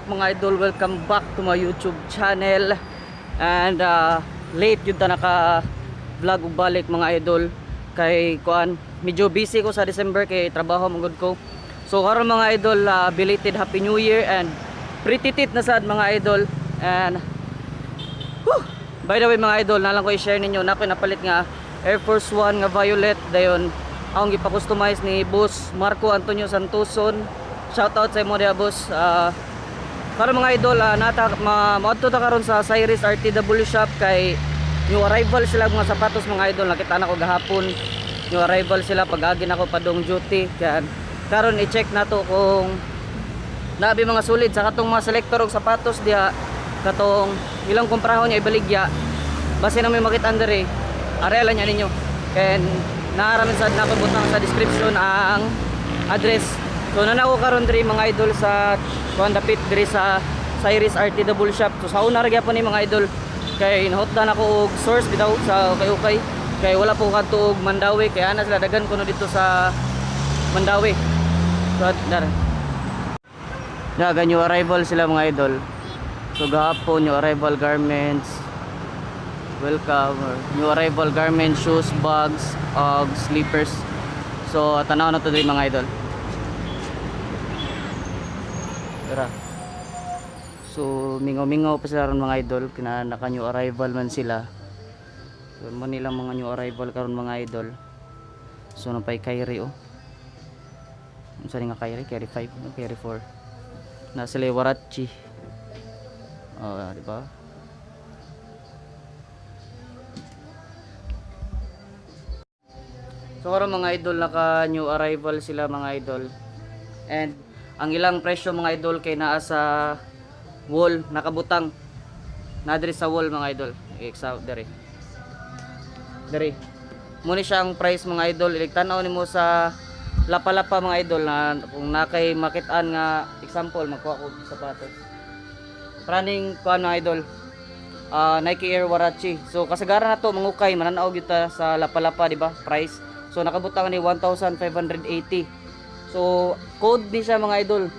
Up, mga idol? Welcome back to my YouTube channel. And late yun ta naka vlog ug balik, mga idol, kay kuan, medyo busy ko sa December kay trabaho man gud ko. So karon, mga idol, belated Happy New Year and pretty tit na sad, mga idol. And whew! By the way, mga idol, nalang ko i-share ninyo na ako napalit nga Air Force One nga violet dayon akong gipa-customize ni Boss Marco Antonio Santoson. Shout out sa imo diha, boss. Para mga idol, nata maadto ta karon sa Cyrus RTW shop kay new arrival sila mga sapatos, mga idol. Nakita na ko gahapon, new arrival sila pag-agi nako padung duty. Kaya karon i-check nato kung nabi mga solid sa katong mga selector og sapatos diha, katong ilang kumprahon niya ibaligya. Base na may makita diri, areala niya ninyo and naaraman sad na butang sa description ang address. So nanako karon diri, mga idol, sa kuan, dapit diri sa Cyrus RTW shop. So sa una ra gyapon ni, mga idol, kay nahutdan ako og source bitaw sa ukay-ukay kay wala po kadto og Mandaue, kay ana sila dagan kuno dito sa Mandaue. So dar. Naga new arrival sila, mga idol. So gahapon, new arrival garments. Welcome. New arrival garments, shoes, bags, og slippers. So tanaw na to diri, mga idol. Tara. So mingaw-mingaw pa sila ron, mga idol, kina naka new arrival man sila. So mo nilang mga new arrival karon, mga idol. So napay Kyrie oh. Unsa ni nga Kyrie? Kyrie 5, no? Kyrie 4 na sila yung Warachi. Oh, di ba? So karon, mga idol, naka new arrival sila, mga idol. And ang ilang presyo, mga idol, kay naa sa wall nakabutang. Na diri sa wall, mga idol. I-exam diri. Diri. Muni siya ang price, mga idol. Iligtan-aw nimo sa lapa-lapa, mga idol, na kung nakay makitaan nga example magkuha ko sapatos. Running kuan, mga idol. Nike Air Warachi. So kasagaran na to mangukay mananaw gyud ta sa lapa-lapa, di ba? Price. So nakabutang ni 1,580. So code ni siya, mga idol.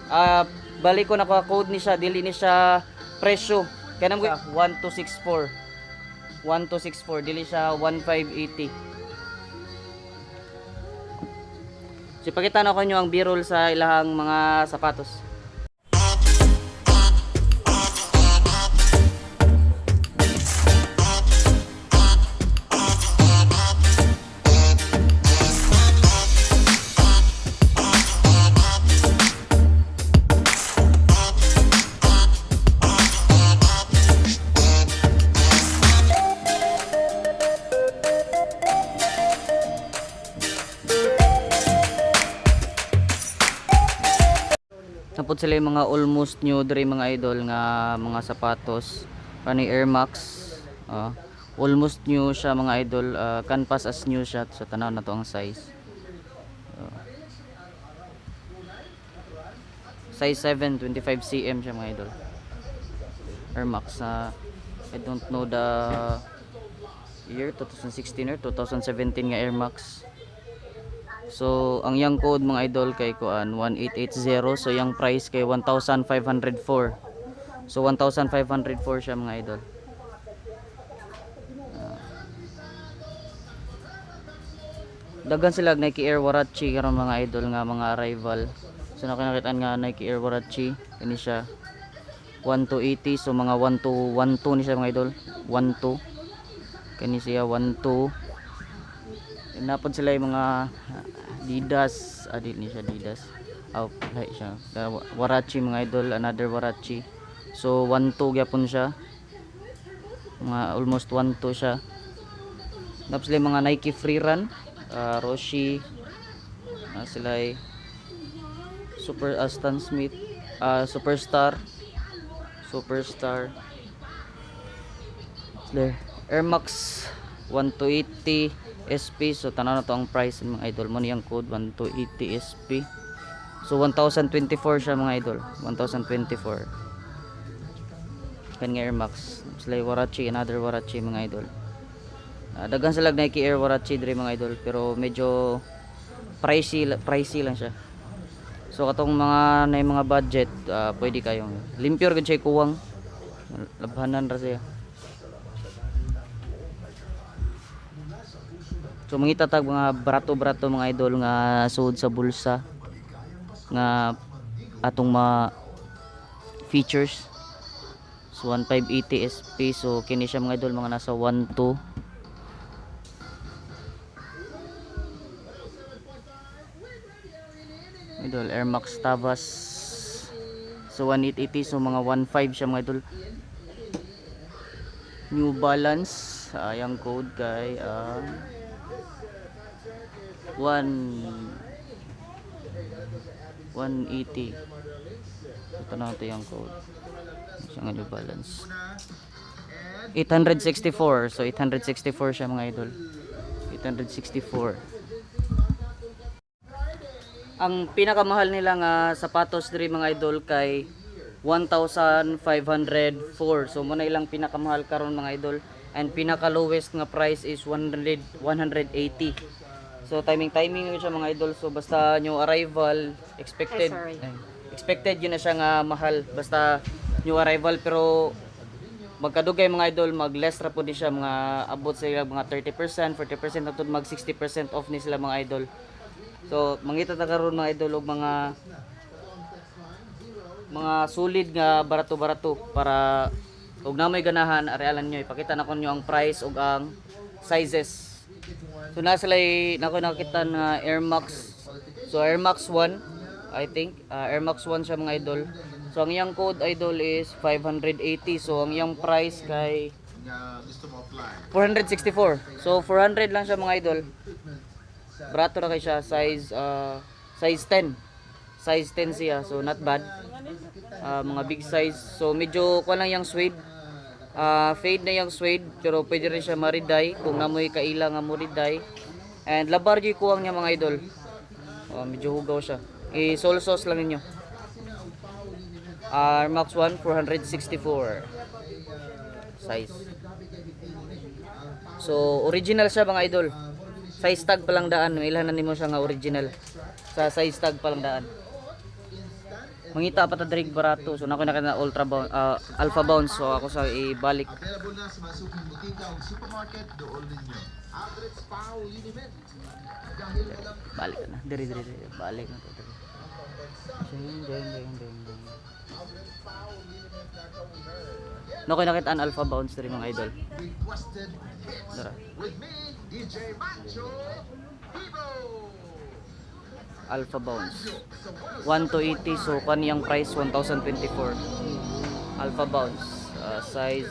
Balik ko naka code ni siya, dili ni siya presyo. Kaya namo 1264. 1264 dili siya 1580. So ipakita na ko inyo ang b-roll sa ilahang mga sapatos. Napod sila yung mga almost new diri, mga idol, nga mga sapatos. Kani Air Max. Almost new siya, mga idol. Can pass as new siya. So tanaw na to ang size. Size 7, 25 cm siya, mga idol. Air Max. I don't know the year, 2016 or 2017 nga Air Max. So, ang yang code, mga idol, kay kuan 1880. So, yang price kay 1,504. So, 1,504 siya, mga idol. Daghan sila og Nike Air Warachi karon, mga idol, nga mga arrival. So, nakinakitaan nga Nike Air Warachi kini siya 1280. So mga 1212 ni siya, mga idol. 12 kini siya, 12. Napod sila yung mga Adidas, adi ni siya Adidas. Oh, lahi siya. Warachi, mga idol, another Warachi. So 12 gyapon siya. Mga almost 12 siya. Tapos sila yung mga Nike Free Run, Roshi, sila ay Super Stan Smith, Superstar, Superstar. Sila Air Max 1280 SP. So tanaw na to ang price, mga idol mo niyang code 1280 SP. So 1024 siya, mga idol. 1024. Kan nga Air Max. Sila yung Warachi, another Warachi, mga idol. Daghan sila Nike Air Warachi diri, mga idol, pero medyo pricey pricey lang siya. So katong mga na mga budget, pwede kayong limpyor gud siya kuwang. Labhanan ra siya. So mangita tag mga barato-barato, mga idol, nga suod sa bulsa nga atong ma features. So 1580 SP, so kini siya, mga idol, mga nasa 12. Idol, Air Max Tavas. So 1880, so mga 15 siya, mga idol. New Balance, ang code kay 1 180. Ito na ito yung code. Siya nga New Balance. 864. So 864 siya, mga idol. 864. Ang pinakamahal nila nga sapatos diri, mga idol, kay 1,504. So mo na ilang pinakamahal karon, mga idol, and pinaka lowest nga price is 100 180. So timing timing yun siya, mga idol. So basta new arrival expected Ay, sorry. ay, expected yun na siya nga mahal basta new arrival, pero magkadugay, mga idol, mag less ra pud ni siya, mga abot sila mga 30%, 40% hangtod mag 60% off ni sila, mga idol. So mangita ta karon, mga idol, og mga solid nga barato-barato para og namoy ganahan arealan nyo. Ipakita na ko nyo ang price ug ang sizes. So nasa lay nako nakita na Air Max. So Air Max 1, I think Air Max 1 siya, mga idol. So ang iyang code, idol, is 580. So ang iyang price kay 464. So 400 lang siya, mga idol. Barato ra kay siya, size 10. Size 10 siya, so not bad. Mga big size. So medyo kuan lang yung suede. Fade na yung suede, pero pwede rin siya ma-redye kung namoy kaila nga mo redye. And labar gyud kuwang niya, mga idol. Oh, medyo hugaw siya. I-soul sauce lang ninyo. Air Max 1 464 size. So original siya, mga idol. Size tag pa lang daan, mailhan na nimo siya nga original. Sa size tag pa lang daan. Mangita pa ta diri barato. So nako na ultra bounce, alpha bounce, so ako sa ibalik. Available na sa mga suking butika o supermarket dool ninyo. Aldrich Pao Liniment. Dahil walang Balik na. Diri diri diri. Balik na to diri. Ding ding ding ding ding. Nako nakita ang alpha bounce diri, mga idol. Requested hits. Dara. With me, DJ Macho Vivo. Alpha bounce. 1 to 80, so kaniyang price 1024. Alpha bounce, size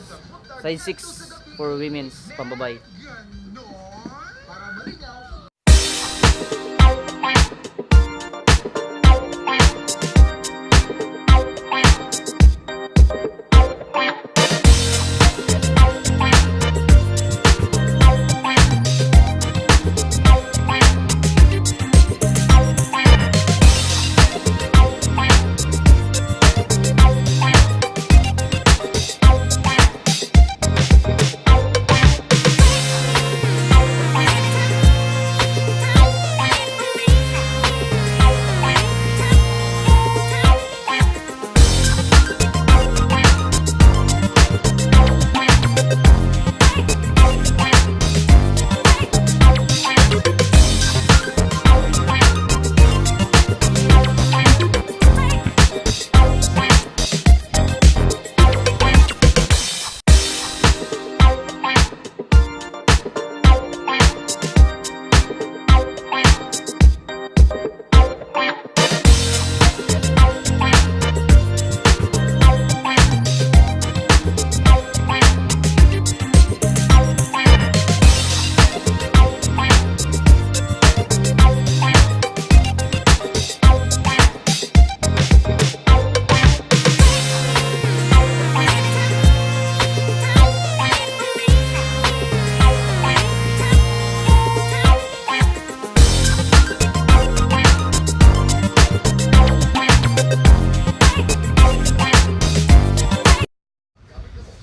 size 6 for women's, pambabay. Ganon. Para malinaw.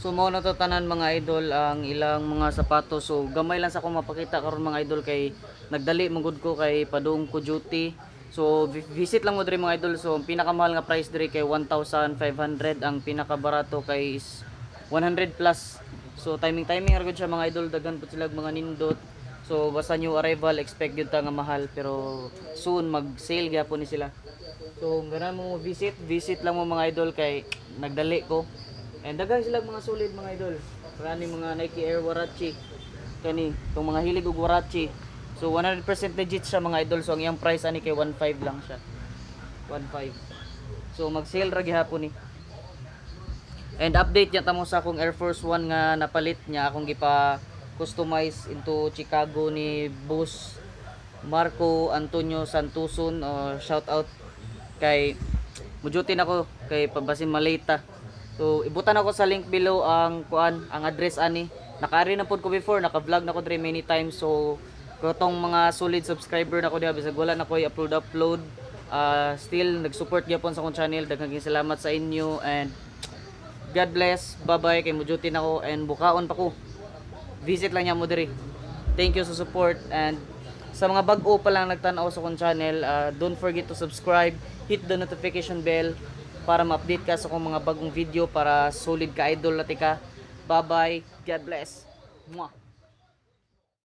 So mao na to tanan, mga idol, ang ilang mga sapatos. So gamay lang sa akong mapakita karon, mga idol, kay nagdali man gud ko kay padung ko duty. So visit lang mo diri, mga idol. So ang pinakamahal nga price diri kay 1,500, ang pinakabarato kay is 100 plus. So timing timing ra gud siya, mga idol, daghan pud sila mga nindot. So basta new arrival, expect gyud ta nga mahal, pero soon mag-sale gyapon ni sila. So kung ganahan mo visit, visit lang mo, mga idol, kay nagdali ko. And daghan sila mga solid, mga idol. Kani mga Nike Air Warachi. Kani tong mga hilig og Warachi. So 100% legit siya, mga idol. So ang iyang price ani kay 1.5 lang siya. 1.5. So mag-sale ra gihapon ni. And update niya tamo sa akong Air Force One nga napalit niya, akong gipa customize into Chicago ni Boss Marco Antonio Santuson. Shout out kay mujutin ako kay pabasin malita. So ibutan ako sa link below ang kuan, ang address ani. Nakaari na pod ko before, naka-vlog na ko diri many times. So katong mga solid subscriber na ko diha, bisag wala na ko i-upload upload, still nag-support gyapon sa akong channel. Daghang salamat sa inyo and God bless. Bye-bye kay mujutin ako and bukaon pa ko. Visit lang niya mo diri. Thank you sa support and sa mga bag-o pa lang nagtan-aw sa akong channel, don't forget to subscribe, hit the notification bell para ma-update ka sa akong mga bagong video para solid ka idol na ka. Bye-bye. God bless. Mwah.